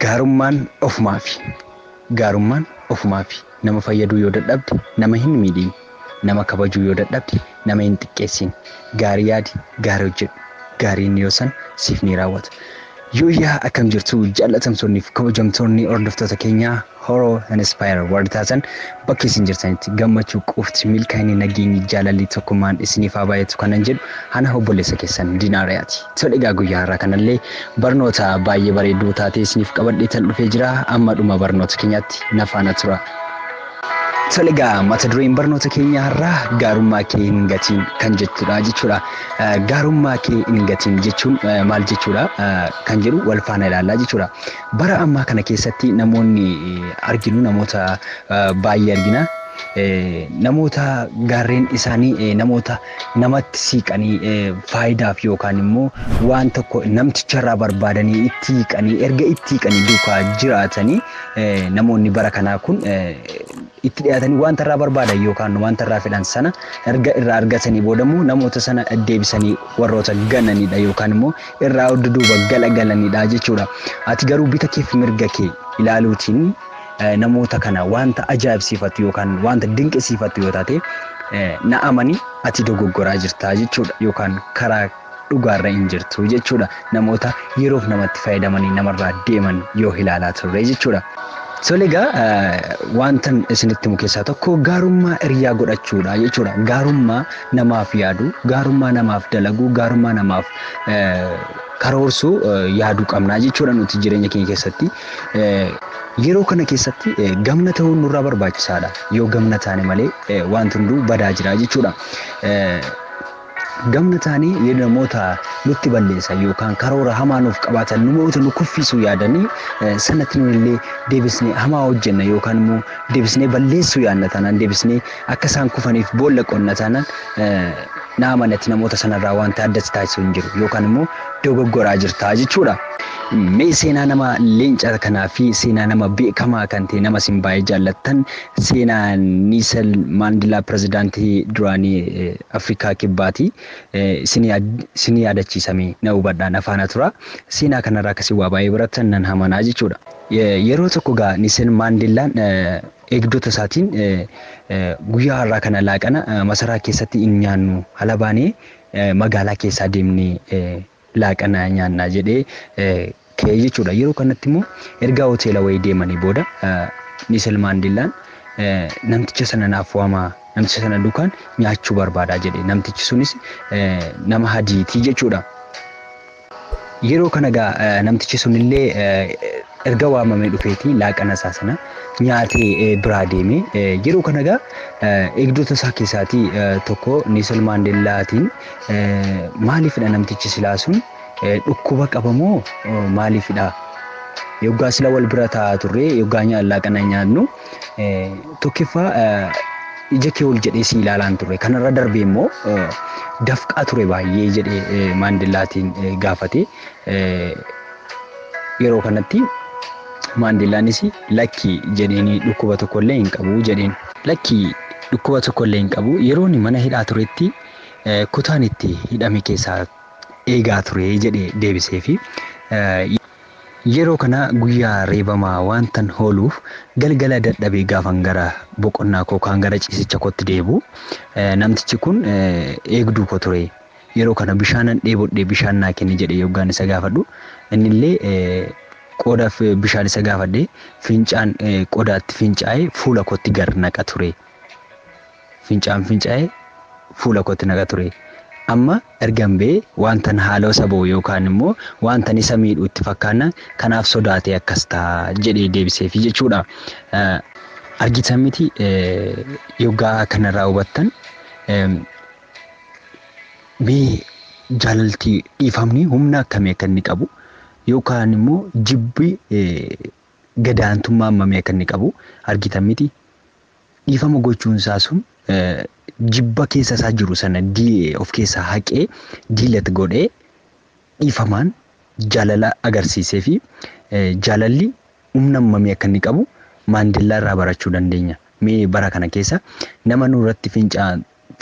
Gaarummaan ofumaafi. Gaarummaan ofumaafi. Nama fayyaduu yoo dadhabde nama hin miidhin. Nama kabajuu yoo dadhabde nama hin xiqqeessin. Gaarii yaadi, gaarii hojjedhu. Gaariin yoo san siif ni raawwata. Yooyyaa akkam jirtu jaallatamtoonni fi kabajamtoonni hordoftoota keenyaa Horoo Inspire warri taatan bakka isin jirtanitti gammachuu qofti milkaa'inni nageenyi jaalalli tokkummaan isiniif haa baay'atu kanan jedhu ana obboleessa keessan Dinaariyaati. Tole egaa guyyaa har'aa kanallee barnoota baay'ee bareedduu taatee isiniif qabadhee tan dhufee jira. Amma dhuma barnoota keenyaatti na faana tura. Tole egaa mata dureen barnoota keenya har'aa gaarummaa kee hin gatiin kan jechuudha jechuudha. Gaarummaa kee hin gatiin jechuun maal jechuudha kan jedhu wal faana ilaallaa jechuudha. Bara ammaa kana keessatti namoonni arginu namoota baay'ee argina. Namoota gaarreen isaanii namoota namatti siiqanii faayidaaf yookaan immoo waan tokko namticharraa barbaadanii itti hiiqanii erga itti hiiqanii duukaa jiraatanii namoonni bara kanaa kun itti dhiyaatanii wanta irraa barbaadan yookaan wanta irraa fedhan sana erga irraa argatanii boodammoo namoota sana deebisanii warroota gananidha yookaan immoo irraa duuba galagalanidha jechuudha. Ati garuu bita keef mirga kee ilaaluutiin namoota kana wanta ajaa'ibsiifattu yookaan wanta dinqisiifattu yoo taate na amani ati dogoggoraa jirta jechuudha yookaan karaa dhugaarra hin jirtu jechuudha. Namoota yeroof namatti fayyadamanii namarraa deeman yoo ilaalaa turre jechuudha. Tole egaa wantan isinitti himu keessaa tokko gaarummaa hiriyaa godhachuudha jechuudha. Gaarummaa namaaf yaadu, gaarummaa namaaf dalagu, gaarummaa namaaf karoorsuu yaaduu qabnaa jechuudha nuti jireenya keenya keessatti. Yeroo kana keessatti gamna ta'uun nurraa barbaachisaadha. Yoo gamna taane malee wanti hunduu badaa jira jechuudha. Gamna taanee namoota nutti balleessan yookaan karoora hamaa nuuf qabaatan namoota nu kuffisuu yaadanii sanatti nu illee deebisnee hamaa hojjenna yookaan immoo deebisnee balleessuu yaadna taanaan deebisnee akka isaan kufaniif boolla qonna taanaan na amanatti namoota sanarraa wanta adda taasisu hin jiru yookaan immoo dogoggoraa jirta jechuudha. Mee seenaa nama leenca kanaa fi seenaa nama beekamaa kan ta'e nama isin baay'ee jaallattan seenaa Niisel Maandilaa pirezidaantii duraanii Afrikaa Kibbaati. Isin yaadachiisame na hubadhaan afaana tura. Seenaa kanarraa akkasii waa baay'ee barattan nan amanaa jechuudha. Yeroo tokko gaa Niisel Maandilaan eegdota isaatiin guyyaa har'aa kana laaqana masaraa keessatti hin nyaannu ala baanee magaalaa keessaa deemnee laaqana nyaannaa jedhee ka'ee jechuudha. Yeroo kanatti immoo ergaa hoteela wayii deemanii booda Niisel Maandilaan namticha sana naaf waamaa namticha sana duukaan nyaachuu barbaadaa jedhe. Namtichi sunis nama adiitii jechuudha. Yeroo kana egaa namtichi sunillee erga waamamee dhufeetii laaqana isaa sana nyaatee biraa deeme. Yeroo kana egaa eegdota isaa keessaatii tokko Niisel Maandeellaatiin maaliifidha namtichi silaa sun dhukkuba qabamoo maaliifidha? Yoggaa sila wal bira taa'aa turre yoggaa laaqana nyaannu tokkoffaa ija kee ol jedhee si ilaalaan turre kanarra darbee immoo dafqaa ture baay'ee jedhee Maandeellaatiin gaafate. Yeroo kanatti Maandeellaanis lakki jedheenii dhukkuba tokkollee hin qabu jedheen. Lakki dhukkuba tokkollee hin qabu yeroo inni mana hidhaa turetti kutaan itti hidhame keessaa eegaa ture jedhee deebisee fi yeroo kana guyyaa reebamaa waantan hooluuf galgala dadhabee gaafan gara boqonnaa koo kaan gara ciisicha kootti deebi'u namtichi kun eegduu koo ture. Yeroo kana bishaanan dheebodhee bishaan naa kenni jedhee yoggaan isa gaafadhu innillee qodaaf bishaan isa gaafadhee fincaan qodaatti fincaa'ee fuula kootti gar naqa ture. Fincaan fincaa'ee fuula kootti naqa ture. Amma ergan ba'ee wantan haaloo isa ba'u yookaan immoo wantan isa miidhu itti fakkaanna kanaaf sodaatee akkas ta'a jedhee deebiseefi jechuudha. Argitan miti yoggaa kanarraa hubattan mee jaalalti dhiifamni humna akkamii akka inni qabu yookaan immoo jibbi gadaantummaa hammamii akka inni qabu argitan miti. Dhiifama gochuun isaa sun jibba keessa isaa jiru sana of keessaa haqee diilat godhee dhiifamaan jaalala agarsiisee fi jaalalli humna hammamii akka inni qabu Maandeellaa irraa barachuu dandeenya. Mee bara kana keessa nama nurratti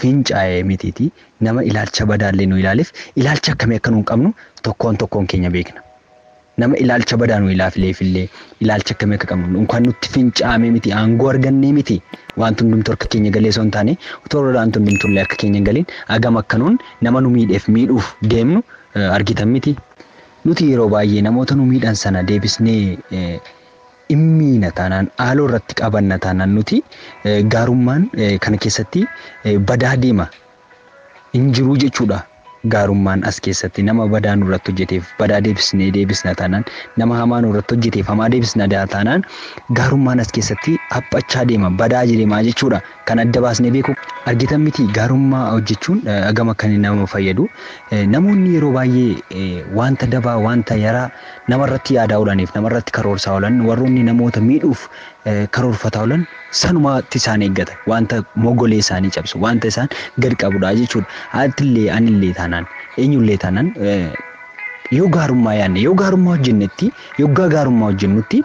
fincaa'ee mitiiti nama ilaalcha badaallee nu ilaaleef ilaalcha akkamii akka nu qabnu tokkoon tokkoon keenya beekna. Nama ilaalcha badaa nu ilaafileefillee ilaalcha akkamii akka qabnu unkaan nutti fincaa'ame miti, aangoo argannee miti, wanti hundumtuu harka keenya galee osoo hin taane otoo wanti hundumtuu akka keenya hin galiin hagam akka nuun nama nu miidheef miidhuuf deemnu argitan miti. Nuti yeroo baay'ee namoota nu miidhan sana deebisnee dhimmiina taanaan, haaloo irratti qabanna taanaan nuti gaarummaan kana keessatti badaa deema hin jiru jechuudha. Gaarummaan as keessatti nama badaa nurratti hojjeteef badaa deebisnee deebisna taanaan, nama hamaa nurratti hojjeteef hamaa deebisna taanaan gaarummaan as keessatti haphachaa deema, badaa deemaa jechuudha. Kan adda baasnee beeku argitan miti gaarummaa hojjechuun hagam akka inni nama fayyadu. Namoonni yeroo baay'ee wanta dabaa, wanta yaraa namarratti yaadaa oolaniif, namarratti karoorsaa oolan, warroonni namoota miidhuuf karoorfataa oolan sanumatti isaan eeggata. Wanta mogolee isaanii cabsu, wanta isaan gad qabudha jechuudha. Atillee anillee taanaan, eenyullee taanaan yoo gaarummaa yaadne, yoo gaarummaa hojjennetti, yoggaa gaarummaa hojjennutti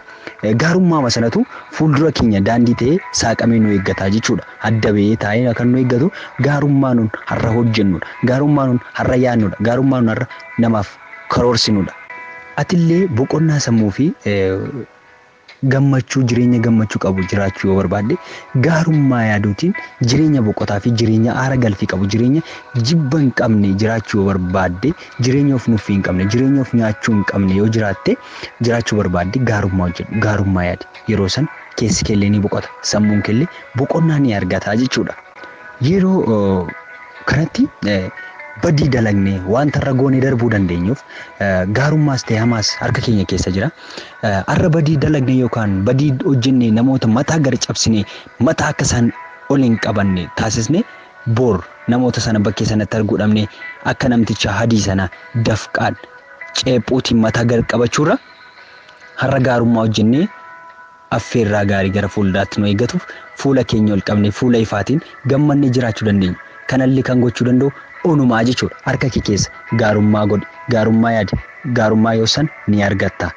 gaarummaa sanatu fuuldura keenya daandii ta'ee saaqamee nu eeggata jechuudha. Adda ba'ee taa'ee kan nu eeggatu gaarummaa nun har'a hojjennudha. Gaarummaa nun har'a yaadnudha. Gaarummaa nun har'a namaaf karoorsinudha. Atillee boqonnaa sammuu fi gammachuu, jireenya gammachuu qabu jiraachuu yoo barbaadde gaarummaa yaaduutiin jireenya boqotaa fi jireenya aara galfii qabu, jireenya jibba hin qabne jiraachuu yoo barbaadde, jireenya of nuffii hin qabne, jireenya of nyaachuu hin qabne yoo jiraatte, jiraachuu barbaadde gaarummaa hojjedhu, gaarummaa yaadi. Yeroo san keessi keellee ni boqota, sammuun keellee boqonnaa ni argata jechuudha. Yeroo kanatti badii dalagnee wanta irra goonee darbuu dandeenyuuf gaarummaas ta'e hamaas harka keenya keessa jira. Har'a badii dalagnee yookaan badii hojjennee namoota mataa gara cabsinee mataa akka isaan ol hin qabanne taasisne bor namoota sana bakkee sanatti arguu dhabnee akka namticha hadii sana dafqaan ceephuutiin mataa gara qabachuurra har'a gaarummaa hojjennee affeerraa gaarii gara fuulduraatti nu eeggatuuf fuula keenya ol qabnee fuula ifaatiin gammannee jiraachuu dandeenya. Kanallee kan gochuu danda'u onumaa jechuudha. Harka kee keessa gaarummaa godhi, gaarummaa yaadi, gaarummaa yoo san ni argatta.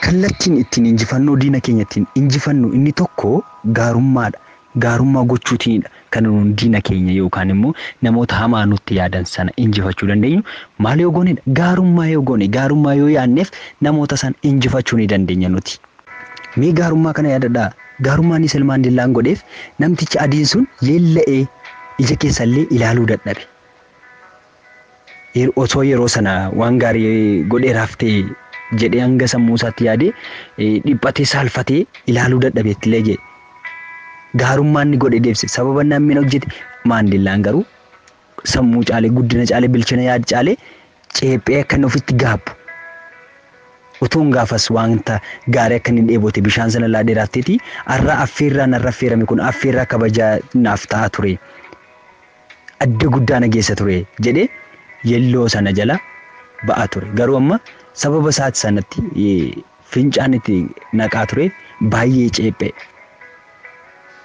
Kallattiin ittiin injifannoo diina keenya ittiin injifannu inni tokko gaarummaadha. Gaarummaa gochuutiinidha kan nuun diina keenya yookaan immoo namoota hamaa nutti yaadan sana injifachuu dandeenyu. Maal yoo goonedha? Gaarummaa yoo goone, gaarummaa yoo yaadneef namoota sana injifachuu ni dandeenya nuti. Mee gaarummaa kana yaadadhaa. Gaarummaan Neelsan Maandeellaan godheef namtichi adiin sun yeella'ee ija keessallee ilaaluu dadhabe. Osoo yeroo sana waan gaarii godheeraaf ta'e jedhee hanga sammuu isaatti yaadee dhiphatee saalfatee ilaaluu dadhabeetti illee jedhe. Gaarummaan inni godhe deebise. Sababa namni hojjete Maandeellaan garuu sammuu caalee, guddina caalee, bilchina yaada caalee ceephee akka inni ofitti gaabbu. Utuun gaafas wanta gaarii akka inni dheebote bishaan sana laadheeraatteeti har'a affeerraan har'a affeerame kun affeerraa kabajaa naaf ta'a ture. Adda guddaa na geessa ture jedhee yelloo sana jala ba'aa ture. Garuu amma sababa isaati sanatti fincaan itti naqaa ture baay'ee ceephee.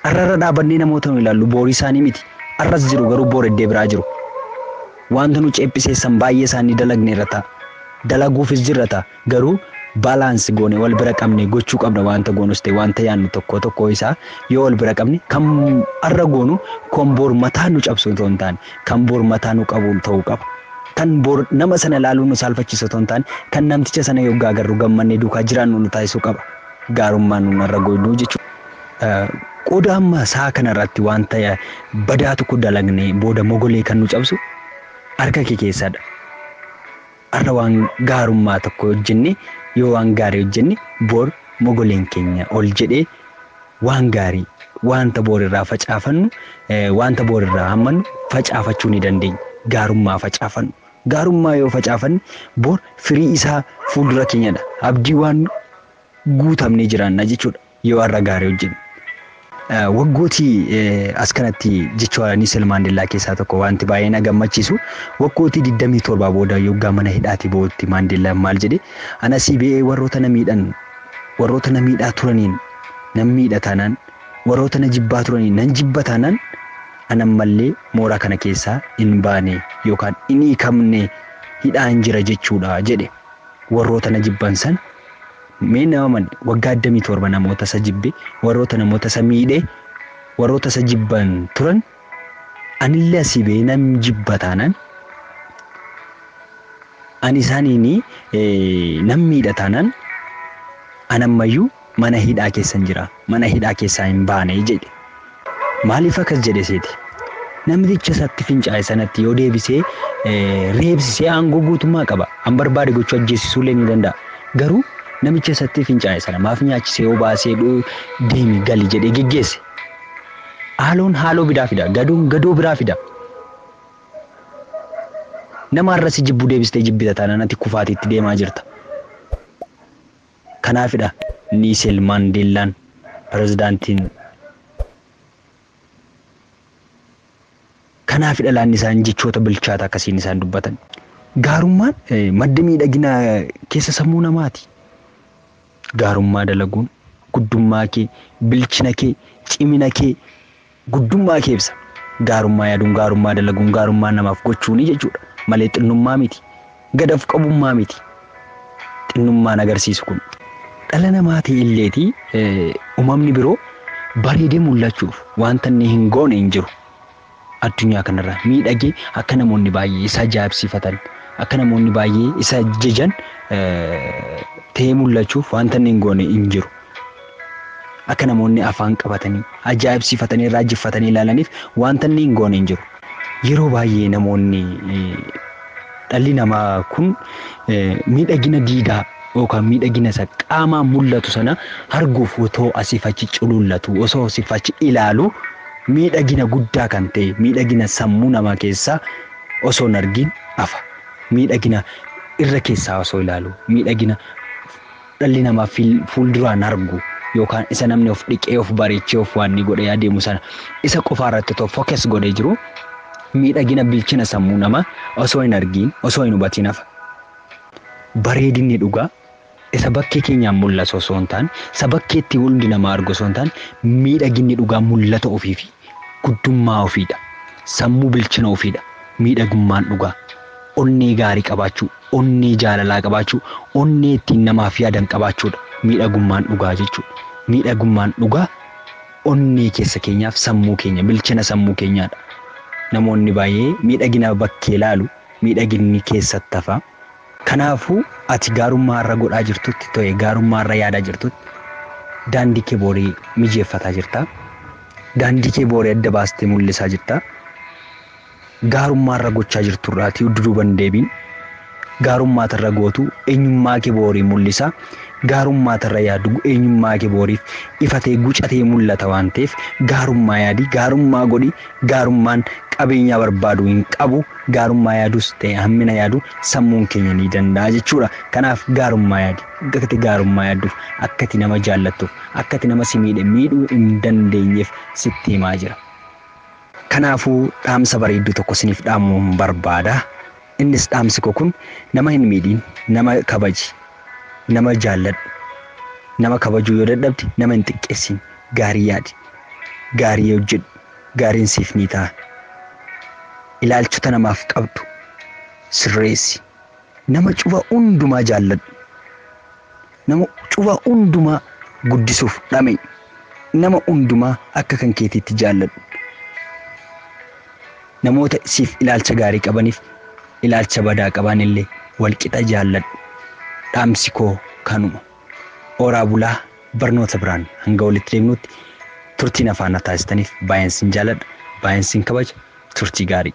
Har'arra dhaabannee namoota nu ilaallu boorii isaanii miti. Har'as jiru garuu boor iddee biraa jiru. Wanta nu ceephiseessan baay'ee isaanii dalagneerra ta'a. Dalaguufis jirra ta'a. Garuu baalaansi goone wal bira qabne gochuu qabna wanta goonus ta'e wanta yaadnu tokko tokko isaa yoo wal bira qabne kan har'a goonu kan boor mataa nu cabsu otoo hin taane kan boor mataa nu qabu ta'uu qaba. Kan boor nama sana ilaaluu nu saalfachiisu otoo hin taane kan namticha sana yoggaa agarru gammannee duukaa jiraannu nu taasisuu qaba. Gaarummaan nu har'a goonuu jechuudha. Qooda amma sa'a kanarratti wanta badaa tokko dalagnee booda mogolee kan nu cabsu harka kee keessadha. Har'a waan gaarummaa tokko hojjenne yoo waan gaarii hojjenne bor mogoleen keenya ol jedhee waan gaarii wanta bor irraa facaafannu wanta bor irraa hammannu facaafachuu ni dandeenya. Gaarummaa facaafannu. Gaarummaa yoo facaafanne bor firii isaa fuuldura keenyadha. Abdii waan guutamnee jiraanna jechuudha yoo har'a gaarii hojjenne. Waggootii as kanatti jecha Neelsan Maandeellaa keessaa tokko wanti baay'ee na gammachiisu waggootii 27 booda yoggaa mana hidhaatii ba'utti Maandeellaan maal jedhe, ana asii ba'ee warroota na miidhan, warroota na miidhaa turaniin nan miidha taanaan, warroota na jibbaa turaniin nan jibba taanaan ana ammallee mooraa kana keessaa hin baane yookaan hin hiikamne hidhaan jira jechuudha jedhe. Warroota na jibban sana mee nama manne waggaa 27 namoota isa jibbe, warroota namoota isa miidhe, warroota isa jibban turan anillee asii ba'ee nan jibba taanaan Ani isaaniin nan miidha taanaan ani ammayyuu mana hidhaa keessan jira. Mana hidhaa keessaa hin baane jedhe. Maaliif akkas jedhe seeti? Namticha isatti fincaa'e sanatti yoo deebisee reebsisee aangoo guutummaa qaba. An barbaade gochuu ajjeesisuu illee ni danda'a. Garuu namicha isatti fincaa'e sana maaf nyaachisee yoo baasee deemi gali jedhee geggeesse? Haaloon haaloo biraa fida. Gadoon gadoo biraa fida. Nama har'a si jibbuu deebistee jibbita taanaan ati kufaatiitti deemaa jirta. Kanaafidha Niisel Maandeellaan pirezidaantiin kanaafidha laanni isaan jechoota bilchaata akkasiin isaan dubbatan. Gaarummaan madda miidhagina keessa sammuu namaati. Gaarummaa dalaguun guddummaa kee, bilchina kee, cimina kee, guddummaa kee ibsa. Gaarummaa yaaduun, gaarummaa dalaguun, gaarummaa namaaf gochuuni jechuudha. Malee xinnummaa miti. Gadaf qabummaa miti. Xinnummaan agarsiisu kun. Dhala namaa ta'e illeetii uumamni biroo bareedee mul'achuuf wanta inni hin goone hin jiru. Addunyaa kanarra miidhagee akka namoonni baay'ee isa ajaa'ibsiifatan, akka namoonni baay'ee isa jajan ta'ee mul'achuuf wanta inni hin goone hin jiru. Akka namoonni afaan qabatanii ajaa'ibsiifatanii raajeffatanii ilaalaniif wanta inni hin goone hin jiru. Yeroo baay'ee namoonni dhalli namaa kun miidhagina diidaa yookaan miidhagina isa qaamaan mul'atu sana arguuf otoo asiif achi culullatu, osoo asiif achi ilaalu miidhagina guddaa kan ta'e miidhagina sammuu namaa keessaa osoo hin argin hafa. Miidhagina irra keessaa osoo ilaalu, miidhagina dhalli namaa fuulduraan argu yookaan isa namni of dhiqee of bareechee of waan inni godhee adeemu sana isa qofaa irratti otoo focus godhee jiru miidhagina bilchina sammuu namaa osoo hin argin, osoo hin hubatin hafa. Bareedinni dhugaa isa bakkee keenyaan mul'atu osoo hin taane, isa bakkeetti hundi namaa argu osoo hin taane, miidhaginni dhugaa mul'ata ofii fi guddummaa ofiidha. Sammuu bilchina ofiidha. Miidhagummaan dhugaa. Onnee gaarii qabaachuu, onnee jaalalaa qabaachuu, onnee ittiin namaaf yaadan qabaachuudha. Miidhagummaan dhugaa jechuudha. Miidhagummaan dhugaa onnee keessa keenyaaf sammuu keenya, bilchina sammuu keenyaadha. Namoonni baay'ee miidhagina bakkee ilaalu, miidhaginni keessatti hafa. Kanaafuu ati gaarummaa irra godhaa jirtutti ta'e gaarummaa irra yaadaa jirtutti daandii kee boorii mijeeffataa jirta. Daandii kee boorii adda baastee mul'isaa jirta. Gaarummaa irra gochaa jirturraatii dudduuba hin deebiin. Gaarummaa irra gootu eenyummaa kee boorii mul'isa. Gaarummaa irra yaadu eenyummaa kee booriif ifatee gucatee mul'ata waan ta'eef gaarummaa yaadi, gaarummaa godhi. Gaarummaan qabeenya barbaadu hin qabu. Gaarummaa yaadus ta'e hammina yaadu sammuun keenya ni danda'a jechuudha. Kanaaf gaarummaa yaadi. Akka ati gaarummaa yaadduuf, akka ati nama jaallattuuf, akka ati nama si miidhe miidhuu hin dandeenyeef sitti himaa jira. Kanaafuu dhaamsa bareedduu tokko isiniif dhaamuun barbaada. Innis dhaamsi koo kun nama hin miidhiin, nama kabaji, nama jaalladhu. Nama kabajuu yoo dadhabde nama hin xiqqeessin. Gaarii yaadi, gaarii hojjedhu, gaariin siif ni ta'a. Ilaalchota namaaf qabdu sirreessi. Nama cufa hundumaa jaalladhu. Nama cufa hundumaa guddisuuf dhame. Nama hundumaa akka kan keetiitti jaalladhu. Namoota siif ilaalcha gaarii qabaniif ilaalcha badaa qaban illee walqixa jaalladhu. Dhaamsi koo kanuma. Oraa bulaa barnoota biraan hanga walitti deemnutti turtiin afaan taasistaniif baay'een sin jaalladha, baay'een sin kabaja. Turtii gaarii.